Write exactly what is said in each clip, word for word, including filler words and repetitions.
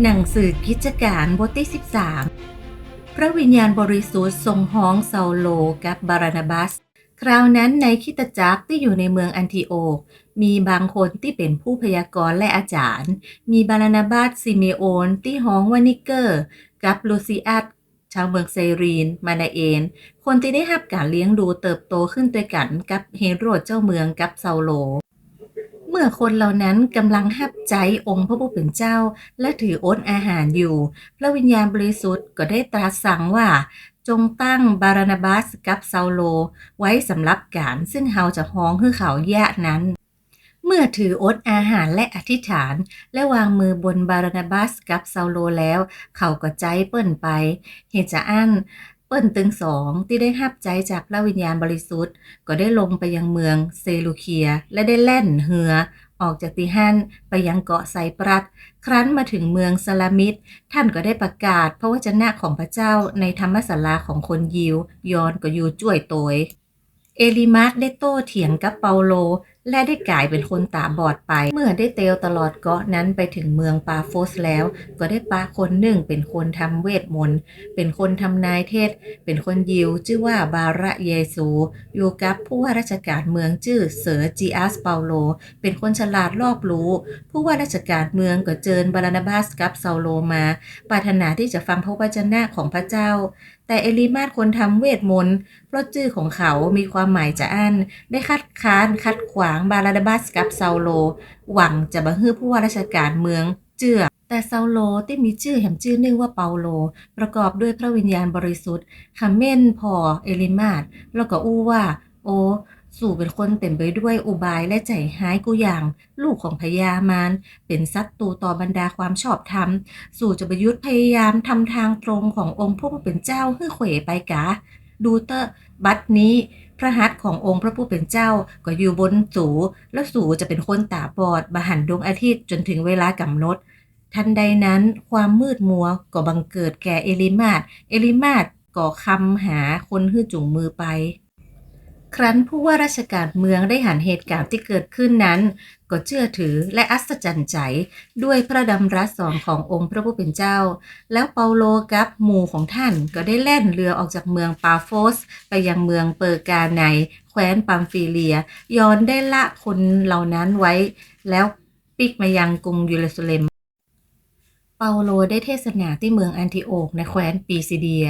หนังสือกิจก๋านบทตี้สิบสาม พระวิญญาณบริสุทธิ์ทรงฮ้องเซาโลกับบารนาบัส คราวนั้นในคริสตจักรตี้อยู่ในเมืองอันทิโอก มีบางคนตี้เป๋นผู้พยากรณ์และอาจ๋ารย์ มีบารนาบัส สิเมโอนตี้ฮ้องว่านิเกอร์ กับลูซีอัส ชาวเมืองไซรีน มานาเอน คนตี้ได้ฮับก๋านเลี้ยงดูเติบโตขึ้นตวยกั๋นกับเฮโรดเจ้าเมืองกับเซาโล เมื่อคนเหล่านั้นก่ำลังฮับใจ๊องค์พระผู้เป๋นเจ้า และถืออดอาหารอยู่ พระวิญญาณบริสุทธิ์ก็ได้ตรัสสั่งว่า จงตั้งบารนาบัสกับเซาโลไว้สำหรับก๋านซึ่งเฮาจะฮ้องหื้อเขาเยียะนั้น เมื่อถืออดอาหารและอธิษฐาน และวางมือบนบารนาบัสกับเซาโลแล้ว เขาก็ใจ๊เปิ้นไป เหตุจาอั้น เปิ้นตึงสองตี้ได้ฮับใจ๊จากพระวิญญาณบริสุทธิ์ ก็ได้ลงไปยังเมืองเซลูเคีย และได้แล่นเฮือออกจากตี้หั้นไปยังเกาะไซปรัส ครั้นมาเถิงเมืองซาลามิส ต้านก็ได้ประกาศพระวจนะของพระเจ้าในธรรมศาลาของคนยิว ยอห์นก็อยู่จ้วยโตย เอลีมาสได้โต้เถียงกับเปาโล และได้ก๋ายเป๋นคนต๋าบอดไป เมื่อได้เตียวตลอดเกาะนั้นไปเถิงเมืองปาโฟสแล้ว ก็ได้ปะคนนึ่งเป๋นคนทำเวทมนตร์ เป๋นคนทำนายเท็จ เป๋นคนยิว จื้อว่าบาระเยซู อยู่กับผู้ว่าราชก๋านเมืองจื้อเซอร์จีอัสเปาโล เป๋นคนฉลาดรอบรู้ ผู้ว่าราชก๋านเมืองก็เจิญบารนาบัสกับเซาโลมา ปรารถนาตี้จะฟังพระวจนะของพระเจ้า แต่เอลีมาสคนทำเวทมนตร์ เพราะจื้อของเขามีความหมายจาอั้น ได้คัดค้านขัดขวางบารนาบัสกับเซาโล หวังจะบ่หื้อผู้ว่าราชก๋านเมืองเจื้อ แต่เซาโลตี้มีจื้อแหมจื้อนึ่งว่าเปาโล ประกอบด้วยพระวิญญาณบริสุทธิ์ เขม้นผ่อเอลีมาส แล้วก็อู้ว่า โอ้ สูเป๋นคนเต๋มไปด้วยอุบายและใจ๋ฮ้ายกู้อย่าง ลูกของพญามาร เป๋นศัตรูต่อบรรดาความชอบธรรม สูจะบ่หยุดพยายามทำตางตรงขององค์พระผู้เป๋นเจ้าหื้อเขวไปกา ดูเต๊อะ บัดนี้พระหัตถ์ขององค์พระผู้เป๋นเจ้าก็อยู่บนสู แล้วสูจะเป๋นคนต๋าบอด บ่หันดวงอาทิตย์จ๋นเถิงเวลากำหนด ทันใดนั้นความมืดมัวก็บังเกิดแก่เอลีมาส เอลีมาสก็คลำหาคนหื้อจูงมือไป ครั้นผู้ว่าราชก๋านเมืองได้หันเหตุก๋ารณ์ตี้เกิดขึ้นนั้น ก็เจื้อถือและอัศจรรย์ใจ๋ด้วยพระดำรัสสอนขององค์พระผู้เป๋นเจ้า แล้วเปาโลกับหมู่ของต้านก็ได้แล่นเฮือออกจากเมืองปาโฟสไปยังเมืองเปอร์กาในแคว้นปัมฟีเลีย ยอห์นได้ละคนเหล่านั้นไว้ แล้วปิ๊กมายังกรุงเยรูซาเล็ม เปาโลได้เทศนาตี้เมืองอันทิโอกในแคว้นปิสิเดีย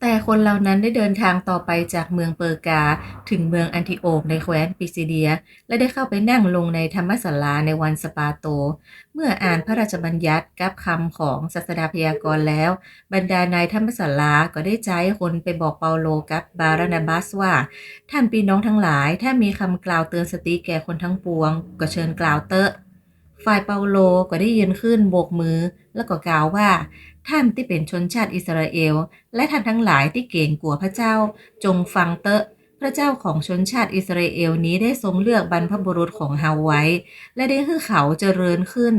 แต่คนเหล่านั้นได้เดินตางต่อไปจากเมืองเปอร์กาเถิงเมืองอันทิโอกในแคว้นปิสิเดีย และได้เข้าไปนั่งลงในธรรมศาลาในวันสะบาโต เมื่ออ่านพระราชบัญญัติกับกำของศาสดาพยากรณ์แล้ว บรรดานายธรรมศาลาก็ได้ใจ๊คนไปบอกเปาโลกับบารนาบัสว่า ต้านปี้น้องตังหลาย ถ้ามีกำกล่าวเตือนสติแก่คนตังปวง ก็เชิญกล่าวเต๊อะ ฝ่ายเปาโลก็ได้ยืนขึ้นโบกมือ แล้วก็กล่าวว่า ต้านตี้เป๋นชนชาติอิสราเอล และต้านตังหลายตี้เก๋งกั๋วพระเจ้า จงฟังเต๊อะ พระเจ้าของชนชาติอิสราเอลนี้ได้ทรงเลือกบรรพบุรุษของเฮาไว้ และได้หื้อเขาเจริญขึ้น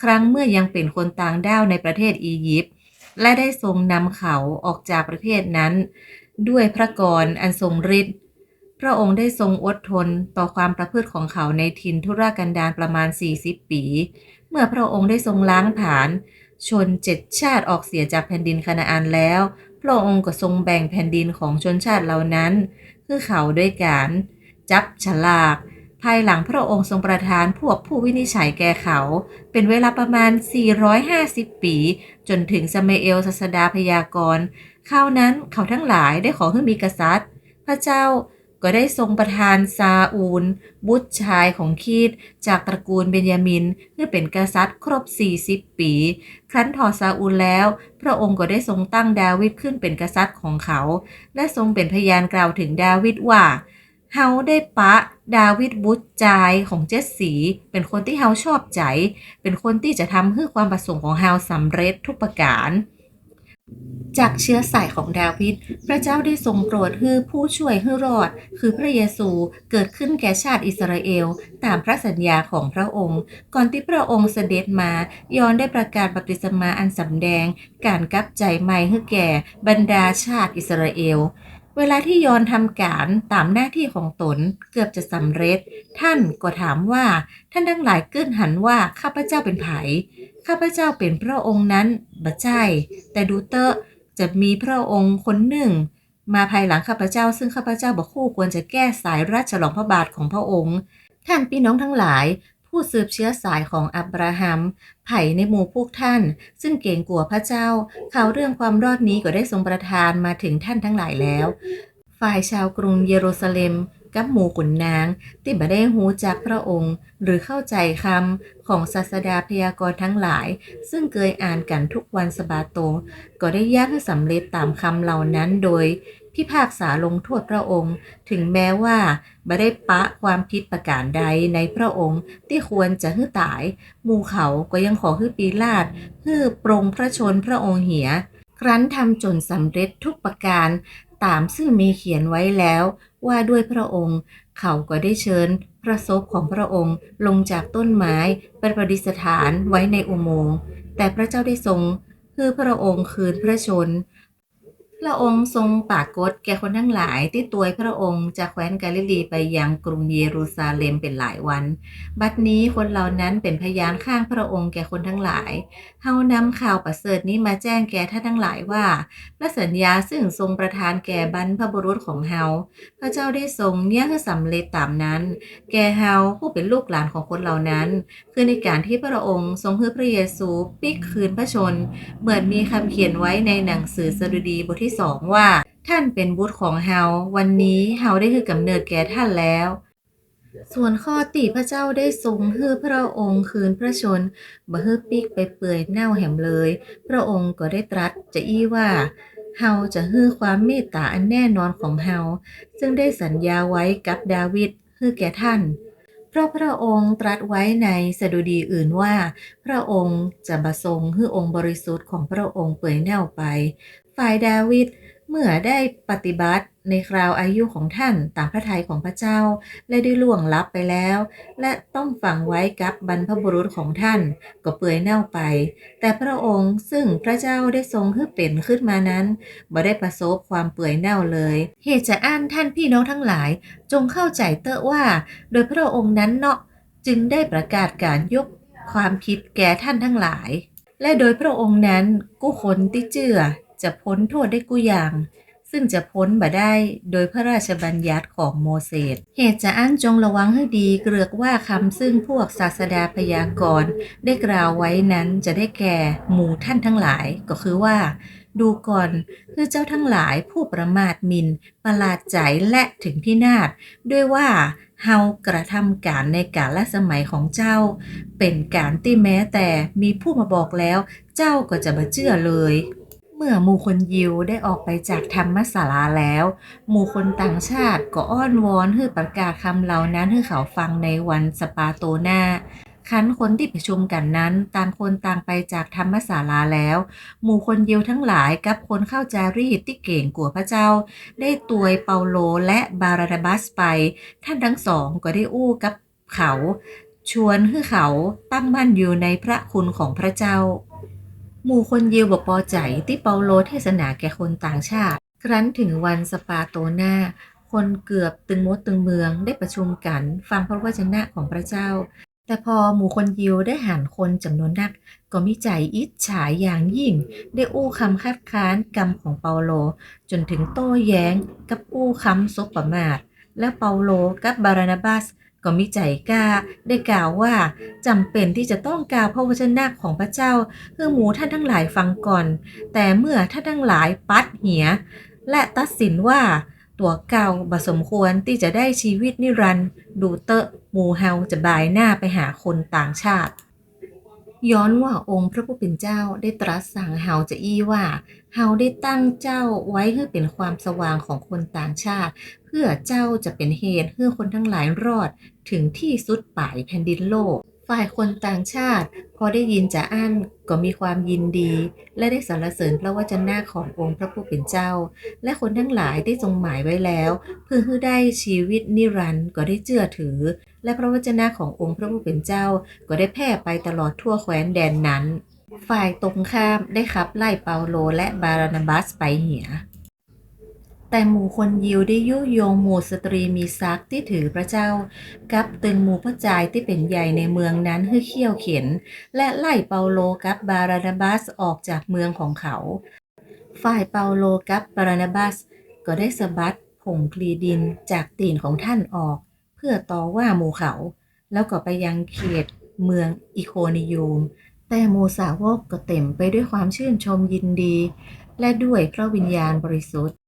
ครั้งเมื่อยังเป๋นคนต่างด้าวในประเทศอียิปต์ และได้ทรงนำเขาออกจากประเทศนั้น ด้วยพระกรอันทรงฤทธิ์ พระองค์ได้ทรงอดทนต่อความประพฤติของเขาในถิ่นทุรกันดารประมาณสี่สิบปี๋ เมื่อพระองค์ได้ทรงล้างผลาญชนเจ็ดชาติออกเสียจากแผ่นดินคานาอันแล้ว พระองค์ก็ทรงแบ่งแผ่นดินของชนชาติเหล่านั้นหื้อเขาด้วยก๋านจับฉลาก ภายหลังพระองค์ทรงประทานพวกผู้วินิจฉัยแก่เขา เป๋นเวลาประมาณสี่ร้อยห้าสิบปี๋ จ๋นเถิงซามูเอลศาสดาพยากรณ์ คราวนั้นเขาตังหลายได้ขอหื้อมีกษัตริย์ พระเจ้าก็ได้ทรงประทานซาอูล บุตรชายของคีช จากตระกูลเบนยามิน หื้อเป๋นกษัตริย์ครบสี่สิบปี๋ ครั้นถอดซาอูลแล้ว พระองค์ก็ได้ทรงตั้งดาวิดขึ้นเป๋นกษัตริย์ของเขา และทรงเป๋นพยานกล่าวเถิงดาวิดว่า เฮาได้ปะดาวิดบุตรจายของเจสซี เป๋นคนตี้เฮาชอบใจ๋ เป๋นคนตี้จะทำหื้อความประสงค์ของเฮาสำเร็จทุกประก๋าน จากเชื้อสายของดาวิด พระเจ้าได้ทรงโปรดหื้อผู้ช่วยหื้อรอด คือพระเยซู เกิดขึ้นแก่ชาติอิสราเอล ต๋ามพระสัญญาของพระองค์ ก่อนตี้พระองค์เสด็จมา ยอห์นได้ประกาศบัพติศมาอันสำแดงก๋านกลับใจ๋ใหม่หื้อแก่บรรดาชาติอิสราเอล เวลาตี้ยอห์นทำก๋านต๋ามหน้าตี้ของต๋นเกือบจะสำเร็จ ต้านก็ถามว่า ต้านตังหลายกึ๊ดหันว่าข้าพเจ้าเป๋นใผ ข้าพเจ้าเป๋นพระองค์นั้นบ่ใจ้ แต่ดูเต๊อะ จะมีพระองค์คนนึ่งมาภายหลังข้าพเจ้า ซึ่งข้าพเจ้าบ่คู่ควรจะแก้สายรัดฉลองพระบาทของพระองค์ ท่านพี่น้องทั้งหลาย ผู้สืบเชื้อสายของอับราฮัม ใผในหมู่พวกท่าน ซึ่งเกรงกลัวพระเจ้า ข่าวเรื่องความรอดนี้ก็ได้ทรงประทานมาถึงท่านทั้งหลายแล้ว ฝ่ายชาวกรุงเยรูซาเล็ม กับหมู่ขุนนาง ตี้บ่ได้ฮู้จักพระองค์ หรือเข้าใจ๋กำของศาสดาพยากรณ์ทั้งหลาย ซึ่งเกยอ่านกั๋นทุกวันสะบาโต ก็ได้เยียะหื้อสำเร็จต๋ามกำเหล่านั้น โดยพิพากษาลงโต้ษพระองค์ ถึงแม้ว่าบ่ได้ปะความผิดประก๋านใดในพระองค์ตี้ควรจะหื้อต๋าย หมู่เขาก็ยังขอหื้อปีลาตหื้อปลงพระชนม์พระองค์เหีย ครั้นทำจ๋นสำเร็จทุกประก๋านต๋ามซึ่งมีเขียนไว้แล้วว่าด้วยพระองค์ เขาก็ได้เชิญพระศพของพระองค์ลงจากต้นไม้ไปประดิษฐานไว้ในอุโมงค์ แต่พระเจ้าได้ทรงหื้อพระองค์คืนพระชนม์ พระองค์ทรงปรากฏแก่คนทั้งหลายตี้ตวยพระองค์จากแคว้นกาลิลีไปยังกรุงเยรูซาเล็มเป๋นหลายวัน บัดนี้คนเหล่านั้นเป๋นพยานข้างพระองค์แก่คนทั้งหลาย เฮานำข่าวประเสริฐนี้มาแจ้งแก่ท่านทั้งหลายว่า พระสัญญาซึ่งทรงประทานแก่บรรพบุรุษของเฮา พระเจ้าได้ทรงเยียะหื้อสำเร็จต๋ามนั้น แก่เฮาผู้เป๋นลูกหลานของคนเหล่านั้น คือในก๋านตี้พระองค์ทรงหื้อพระเยซูปิ๊กคืนพระชนม์ เหมือนมีกำเขียนไว้ในหนังสือสดุดีบทตี้สองว่า ท่านเป๋นบุตรของเฮา วันนี้เฮาได้หื้อกำเนิดแก่ท่านแล้ว ส่วนข้อตี้พระเจ้าได้ทรงหื้อพระองค์คืนพระชนม์ บ่หื้อปิ๊กไปเปื่อยเน่าแหมเลย พระองค์ก็ได้ตรัสจาอี้ว่า เฮาจะหื้อความเมตต๋าอันแน่นอนของเฮา ซึ่งได้สัญญาไว้กับดาวิดหื้อแก่ท่าน เพราะพระองค์ตรัสไว้ในสดุดีอื่นว่า พระองค์จะบ่ทรงหื้อองค์บริสุทธิ์ของพระองค์เปื่อยเน่าไป ฝ่ายดาวิดเมื่อได้ปฏิบัติในคราวอายุของท่านต๋ามพระทัยของพระเจ้า และได้ล่วงลับไปแล้ว และต้องฝังไว้กับบรรพบุรุษของท่าน ก็เปื่อยเน่าไป แต่พระองค์ซึ่งพระเจ้าได้ทรงหื้อเป๋นขึ้นมานั้น บ่ได้ประสบความเปื่อยเน่าเลย เหตุจะอั้นท่านพี่น้องทั้งหลาย จงเข้าใจ๋เต๊อะว่า โดยพระองค์นั้นเนาะ จึงได้ประกาศก๋านยกความผิดแก่ท่านทั้งหลาย และโดยพระองค์นั้นกู้คนตี้เจื้อจะพ้นโต้ษได้กู้อย่าง ซึ่งจะพ้นบ่ได้โดยพระราชบัญญัติของโมเสส เหตุจะอั้นจงระวังหื้อดีเกือกว่ากำซึ่งพวกศาสดาพยากรณ์ได้กล่าวไว้นั้นจะได้แก่หมู่ท่านทั้งหลาย ก็คือว่า ดูก่อน คือเจ้าทั้งหลายผู้ประมาทหมิ่น ประหลาดใจ๋และถึงพินาศ ด้วยว่าเฮากระทำก๋านในกาลสมัยของเจ้า เป๋นก๋านตี้แม้แต่มีผู้มาบอกแล้ว เจ้าก็จะบ่เจื้อเลย เมื่อหมู่คนยิวได้ออกไปจากธรรมศาลาแล้ว หมู่คนต่างชาติก็อ้อนวอนหื้อประกาศกำเหล่านั้นหื้อเขาฟังในวันสะบาโตหน้า ครั้นคนตี้ประชุมกั๋นนั้นต่างคนต่างไปจากธรรมศาลาแล้ว หมู่คนยิวทั้งหลายกับคนเข้าจารีตตี้เกรงกลัวพระเจ้า ได้ตวยเปาโลและบารนาบัสไป ท่านทั้งสองก็ได้อู้กับเขา ชวนหื้อเขาตั้งมั่นอยู่ในพระคุณของพระเจ้า หมู่คนยิวบ่ปอใจ๋ตี้เปาโลเทศนาแก่คนต่างชาติ ครั้นถึงวันสะบาโตหน้า คนเกือบตึงมดตึงเมืองได้ประชุมกั๋นฟังพระวจนะของพระเจ้า แต่พอหมู่คนยิวได้หันคนจ๋ำนวนนัก ก็มีใจ๋อิจฉาอย่างยิ่ง ได้อู้กำคัดค้านกำของเปาโล จ๋นถึงโต้แย้งกับอู้กำสบประมาท แล้วเปาโลกับบารนาบัสก็มีใจ๋กล้าได้กล่าวว่า จ๋ำเป๋นตี้จะต้องกล่าวพระวจนะของพระเจ้าหื้อหมู่ท่านทั้งหลายฟังก่อน แต่เมื่อท่านทั้งหลายปัดเหีย และตัดสินว่าตั๋วเก่าบ่สมควรตี้จะได้จีวิตนิรันดร์ ดูเต๊อะ หมู่เฮาจะบ่ายหน้าไปหาคนต่างชาติ ย้อนว่าองค์พระผู้เป๋นเจ้าได้ตรัสสั่งเฮาจาอี้ว่า เฮาได้ตั้งเจ้าไว้หื้อเป๋นความสว่างของคนต่างชาติ เพื่อเจ้าจะเป๋นเหตุหื้อคนทั้งหลายรอดถึงตี้สุดป๋ายแผ่นดินโลก ฝ่ายคนต่างชาติพอได้ยินจาอั้นก็มีความยินดี และได้สรรเสริญพระวจนะขององค์พระผู้เป๋นเจ้า และคนทั้งหลายได้ทรงหมายไว้แล้ว เพื่อหื้อได้จีวิตนิรันดร์ก็ได้เจื้อถือ และพระวจนะขององค์พระผู้เป๋นเจ้าก็ได้แพร่ไปตลอดทั่วแคว้นแดนนั้น ฝ่ายตรงข้ามได้ขับไล่เปาโลและบารนาบัสไปเหีย แต่หมู่คนยิวได้ยุยงหมู่สตรีมีศักดิ์ตี้ถือพระเจ้า กับตึงหมู่ป้อจายตี้เป๋นใหญ่ในเมืองนั้นหื้อเคี่ยวเข็ญ และไล่เปาโลกับบารนาบัสออกจากเมืองของเขา ฝ่ายเปาโลกับบารนาบัสก็ได้สะบัดผงคลีดินจากตี๋นของต้านออก เปื้อต่อว่าหมู่เขา แล้วก็ไปยังเขตเมืองอิโคนิยูม แต่หมู่สาวกก็เต๋มไปด้วยความจื้นจมยินดี และด้วยพระวิญญาณบริสุทธิ์